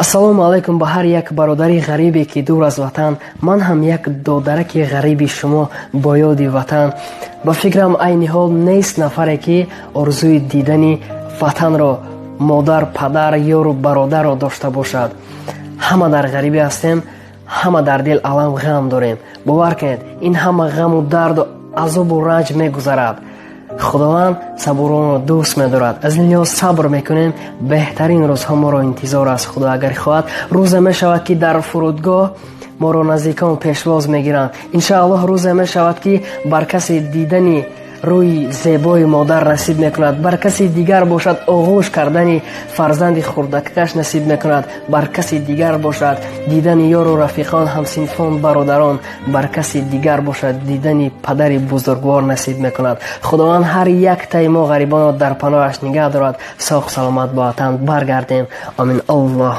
Ассалому алайкум ба ҳар як бародари ғарибе, ки дур аз ватан. Ман ҳам як додараки ғариби шумо бо ёди ватан. Ба фикрам, айни ҳол нест нафаре, ки орзуи дидани ватанро, модар, падар, ёру бародарро дошта бошад. Ҳама дар ғарибӣ ҳастем, ҳама дар дил алам, ғам дорем. Бовар кунед, ин ҳама ғаму дарду азобу ранҷ мегузарад. Худованд сабуронро дӯст медорад. Аз ин лиҳоз сабр мекунем, беҳтарин рӯзҳо моро интизор аст. Худо агар хоҳад, рӯзе мешавад, ки дар фурудгоҳ моро наздикон пешвоз мегиранд. Иншааллоҳ, рӯзе мешавад, ки бар касе дидани рӯи зебои модар насиб мекунад, бар каси дигар бошад, оғӯш кардани фарзанди хурдакакаш насиб мекунад, бар каси дигар бошад, дидани ёру рафиқон, ҳамсинфон, бародарон, бар каси дигар бошад, дидани падари бузургвор насиб мекунад. Худованд ҳар яктаи мо ғарибонро дар паноҳаш нигаҳ дорад. Соғ саломат ба ватан баргардем. Омин. Аллоҳ.